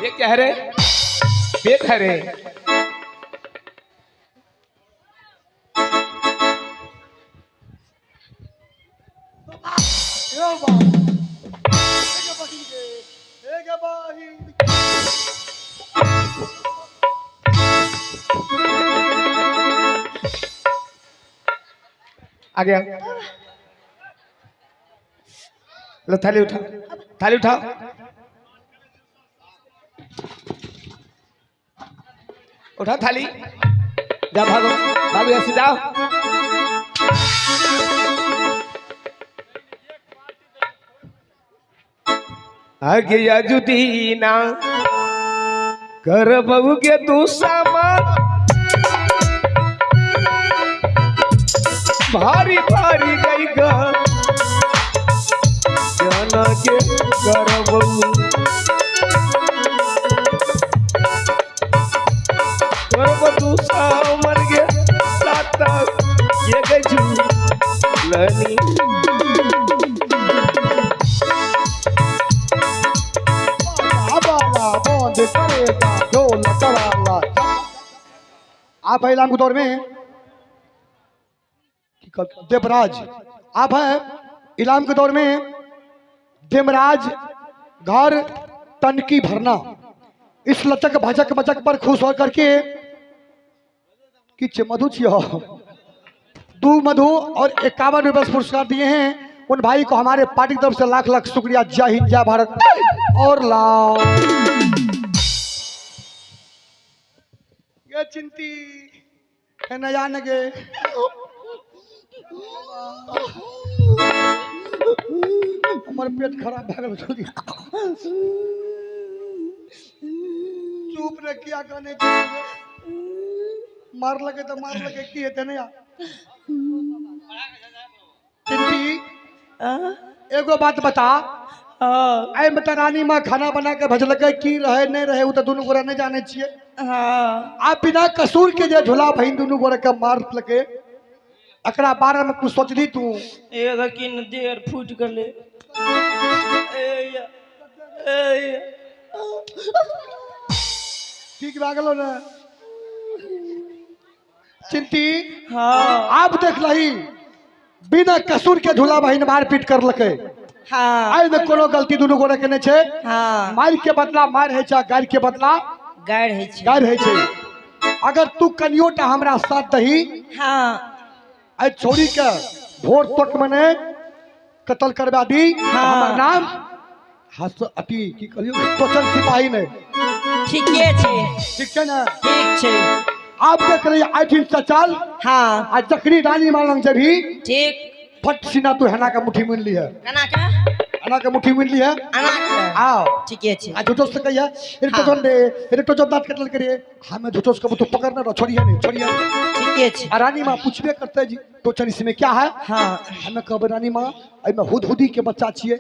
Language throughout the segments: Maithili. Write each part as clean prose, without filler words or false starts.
ये क्या है रे? पेट है रे? आ गया। लो थाली उठाओ, थाली उठाओ। उठाओ थाली, जा भागो भागो यहाँ से जाओ। आगे जुदीना कर गे तू सामान भारी भारी गई ग के कर बहू करब तू सामन गे सात ये गई झूलनी। आप है इलाम के दौर में देवराज, आप है इलाम के दौर में देवराज घर टनकी भरना। इस लचक भचक मचक पर खुश हो करके कि मधु छियो दू मधु और 51 रुपये पुरस्कार दिए हैं उन भाई को हमारे पार्टी की तरफ से लाख लाख शुक्रिया। जय हिंद, जय भारत। और लाओ ये चिंती है न जान के हमार पेट खराब भऽ गेल। चुप रे, किया कहने मार लगे तो मार लगे की हेतै नहीं। चिंती एगो बात बता, आई में तो रानी माँ खाना बना के भेजलकै, की रहे नहीं रहे उ तो दुनू गोरा नहीं जाने छियै। आप बिना कसूर के जे झोला बहिन दुनू गोरा के मार लके, एकरा बारे में कुछ सोचली तू? ए देर फूट गेलै। ठीक भए गेलो ने चिंती? हाँ। आप देख लही बिना कसूर के झूला बहिन मारपीट कर लके। हाँ। आई में कोनो गलती दुनू गोरा के नहीं छे। हाँ। मार के बदला मार है छै, गारि के बदला गारि है छै, गारि है छै। अगर तू कनियोटा हमरा साथ दही, हाँ, आई छोरी के भोर तक मने कत्ल करवा दी। हाँ। हमर नाम हस अति की कहलियो टोचन सिपाही ने। ठीके छै। ठीक छै ने? ठीक छै। आप देख रही आई ठीक से चल। हाँ। आ जखनी रानी मां लंग जबी, ठीक, फट सीना तू हना के मुट्ठी मिल ली है। कना के? हना के मुट्ठी मिल ली है। अना के? आओ। ठीके छै। आ झूठो से कहिया रे टोचन रे, रे टोचन दांत कटल करे, हमें झूठो से कबू तू पकड़ना रह, छोड़िए नहीं, छोड़िए नहीं। ठीके छै। आ रानी मां पूछबे करते जी टोचन इसमें क्या है? हाँ। हमें कहबे रानी मां एमे हुदहुदी के बच्चा छियै,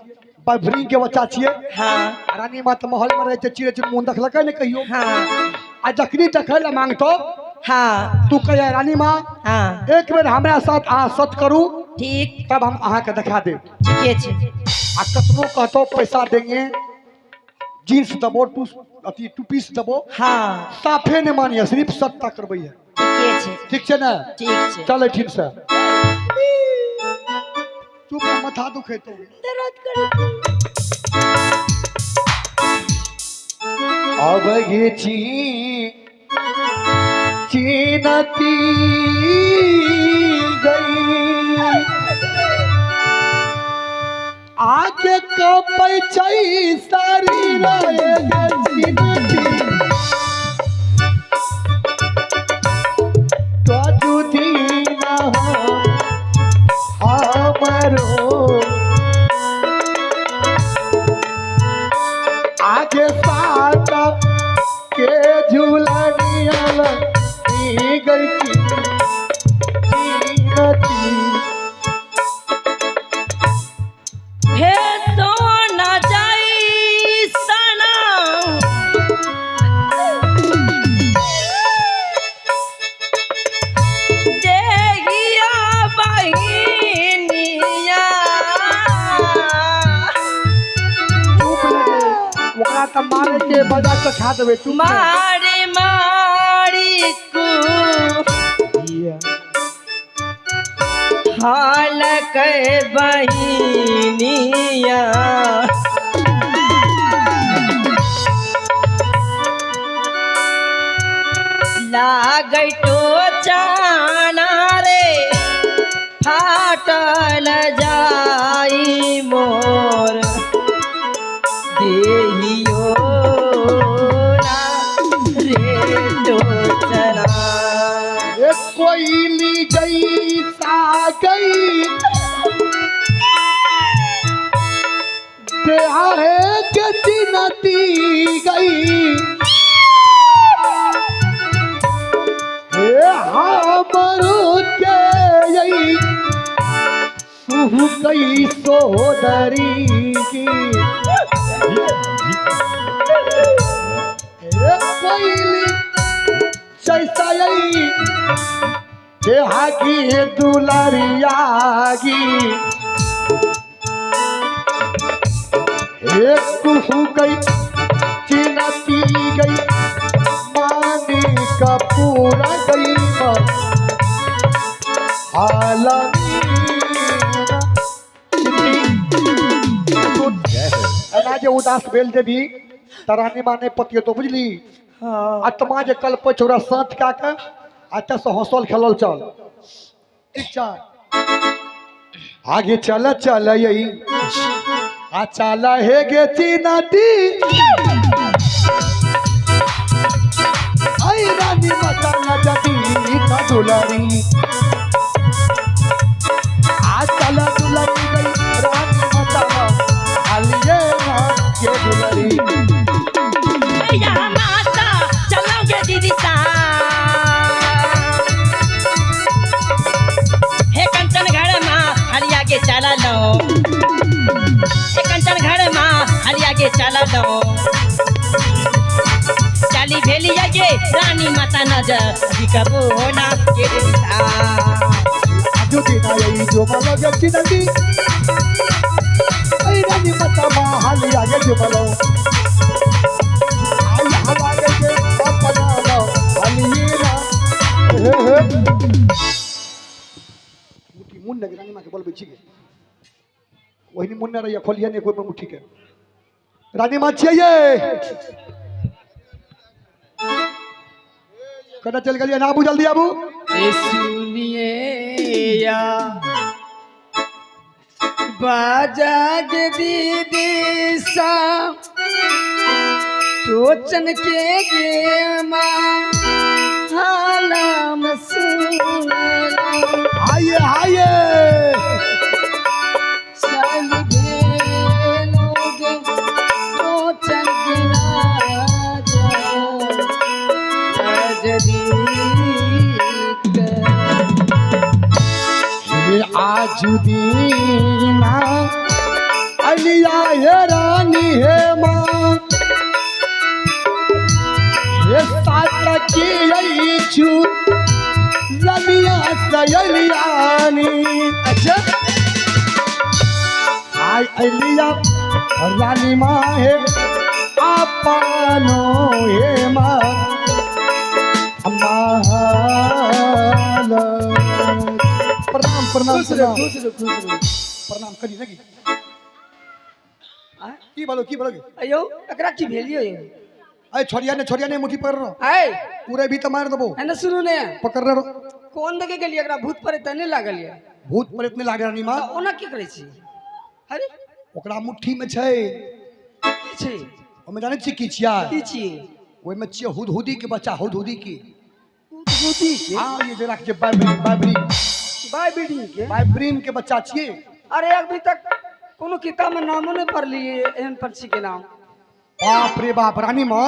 बभरी के बच्चा छियै। हाँ। रानी मां त महल में रहे छै, चिड़ै चुनमुन देखलकै ने कहियो। हाँ। आ जखनी देखै लए मांगतो, हाँ, तू कहिया रानी मां, हाँ, एक बेर हमरा साथ अहाँ सच करू, ठीक, तब हम अहाँ के देखा देब। ठीके छै। आ कतबो कहतो पैसा देंगे, जींस दबो, टू अथी टू पीस दबो, हाँ, साफे नहीं मानिए, सिर्फ सत्ता करबै है। ठीके छै। ठीक छै ने? ठीक छै। चल ठीक से। चुप, माथा दुखे तो दर्द करे। अब ये चीनती गई आगे कपै छै सारी राय चीनती तो जुदीना हो हमरो आगे सात के झूलनिया गई चीनती। हे सोना जाई सना देहिया बहिनिया। चुप लगे ओकरा त मारे के बजा के खा देबे चुप मारे मारी को हाल के बहिनिया लागै तो चाना रे फाटल जाई मोर देहियो ना रे टोचना। ए कोयली जैसा गई देहा है के नदी गई गई सोदरी की कोयली जैसा यही देहा की दुलारिया की एक कुहू गई चिनती गई मानी कपूरा गई एना जे उदास भेल जेबी त रानी माँ नहि पतियतो बुझली। आत्मा जे कल पर छोरा साँच का के अच्छा से हौसल खेलल चल ठीक छै। आगे चल चल यही आ चल हे गे चीनाती आई रानी माता न जदी का दुलारी आ चल दुलारी गई रानी माता आलिए ना के दुलारी या माता चलोगे दीदी सा हे कंचन घर माँ हरिया के चला लो हे कंचन घर माँ हरिया के चला लो चाली भेली आगे रानी माता नजर कबो ना के दीदी सा आजू दिना यही जो मालो गे चिनती आई रानी माता माँ हालिया के जो मालो आई हवा के अपना लो हालिए ना हे हे मुट्ठी मुन ने रानी माँ के बोलबै छी वही मुन ने रहिया खोलिए ने कोई मुट्ठी के रानी माँ छियै ये कना चल गेलियै ना आबू जल्दी आबू। ए सुनिए या बाजा के दीदी सा टोचन के गे माँ हालाम सुना आइए आइए चल भेलोगे टोचन के राजा हे आजू दीना अलिया हे रानी हे माँ हे सात की यही छु ललिया सयलियानी अच्छा आई अलिया रानी माँ हे आपनो हे माँ अम्मा प्रणाम प्रणाम प्रणाम प्रणाम करी लगी की बोलो की बोलो अयो एकरा की भेलियो यो अरे छोड़िया ने मुट्ठी पकड़ रहो आय पूरे भी तो मार देबो एने सुनू ने पकड़ रहो कोन दके गेलिए एकरा भूत प्रेत नहीं लागल ये भूत प्रेत नहीं लागे रानी माँ ओना की करै छी अरे ओकरा मुट्ठी में छै की छै ओमे जानै छी की छियै की छी ओहिमे छियै हुदहुदी के बच्चा हुदहुदी की हुदहुदी के हां ये जरा के बाइब्रिन बाइब्रिन बाइब्रिन के बाइब्रिन के बच्चा छियै। अरे अभी तक कोनो किताब में नामो नहीं पढ़लिए एहन पक्षी के नाम। बाप रे बाप रानी माँ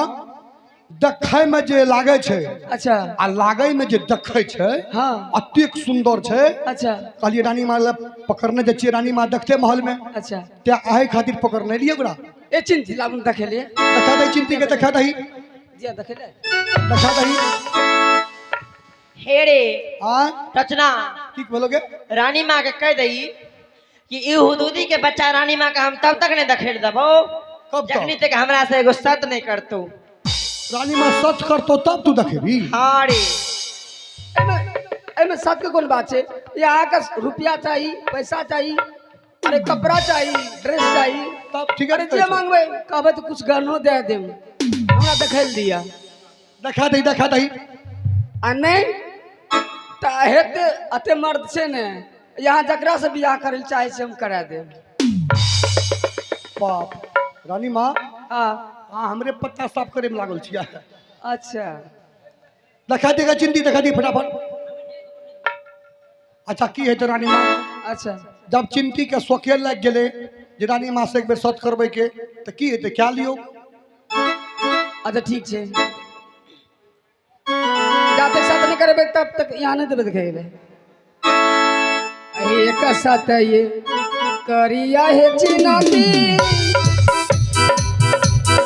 देखै में जे लागै छै अच्छा आ लागै में जे देखै छै हाँ अतेक सुंदर छै। अच्छा कहलिए रानी माँ लग पकड़ने जाइ छियै रानी माँ देखते महल में अच्छा ते अहे खातिर पकड़ने लिए ओकरा। ए चिंती लाबुन देखेलिए देखा दही चिंती के देखा दही जिया देखेले देखा दही हे रे आ रचना की बोलोगे रानी माँ के कह दही कि ई हुदूदी के बच्चा रानी माँ के हम तब तक नहीं देखेल देबो। कब तक? जखनी तक हमरा से एगो सत नहीं करतौ। रानी माँ सच करतो तब तू देखेबी। हाँ रे। एमे एमे सत के कोन बात छै? यहाँ का रुपया चाहिए, पैसा चाहिए, अरे कपड़ा चाहिए, ड्रेस चाहिए, तब ठीक है। अरे जे मांगबे कहबे तो कुछ गहनो दे देम, हमरा देखै लए दिया। देखा दही, देखा दही। आ नहीं तऽ हेते अते मर्द छै ने यहाँ, जकरा से बियाह करै लए चाहै छै हम करा देब। बाप, रानी माँ। हाँ। हाँ, हमरे पत्ता साफ करे में लागल छियै। अच्छा। देखा देगा चिंती, देखा दी फटाफट। अच्छा, की हेतै रानी माँ? अच्छा। जब चिंती के शौके लागि गेलै जे रानी माँ से एक बेर सत करबै के, तऽ की हेतै, क्या लियौ? अच्छा, ठीक छै, जा तक साथ नहीं करेबै तब तक यहाँ नहीं देबै देखेबै। एक साथ ये करिया है चिनाती,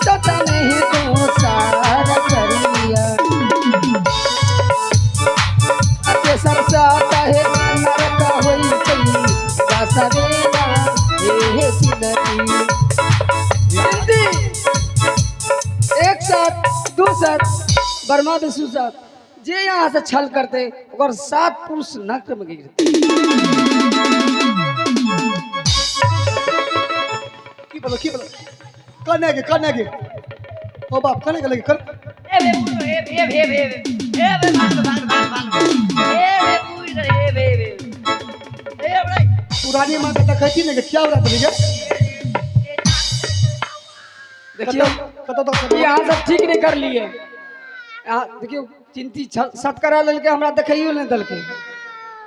सत नहीं तो सारा करिया तेसर साथ है नरक होई कई सवेरा हे चिनती। चिंती एक साथ, दू साथ, ब्रह्मा विष्णु साथ, जे यहाँ से छल करते ओकर सात पुरुष नरक में गिरते। की बोलो, की बोलो, कने गे, कने गे, ओ बाप, कने गे लगे कर। ए बे ए बे ए बे ए बे ए बे, भाग भाग भाग भाग, ए बे पूरी कर, ए बे ए बे ए बे। तू रानी माँ के देखै छी ने के क्या बड़ा बनी गे? देखियो। कतऽ तक? यहाँ सब ठीक नहीं कर लिए। यहाँ देखियो, चिंती सत करा लेलकै, हमरा देखैयो नहीं देलकै।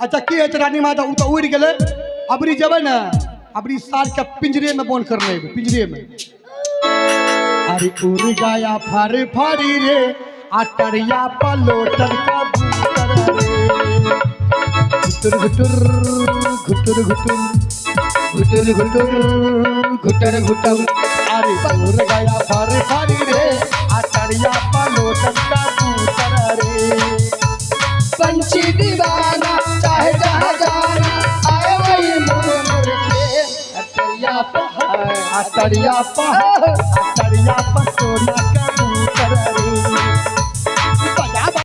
अच्छा, की होइ छै रानी माँ? तऽ ओ तऽ उड़ि गेलै। अबरी जेबै ने, अबरी साल के पिंजरे में बंद करने एबै, पिंजरे में। अरे उड़ गया फर फरी रे अटरिया पलोटन कबूतर रे, घुटुर घुटुर घुटुर घुटुर घुटुर घुटुर घुटर घुटुर। अरे उड़ गया फर फरी रे अटरिया पलोटन कबूतर रे। पंछी दीवाना चाहे जहाँ जाना, आए वही मुड़ मुड़ के अटरिया पहाड़ अटरिया पहाड़, अटरिया पर सोना कबूतर रे।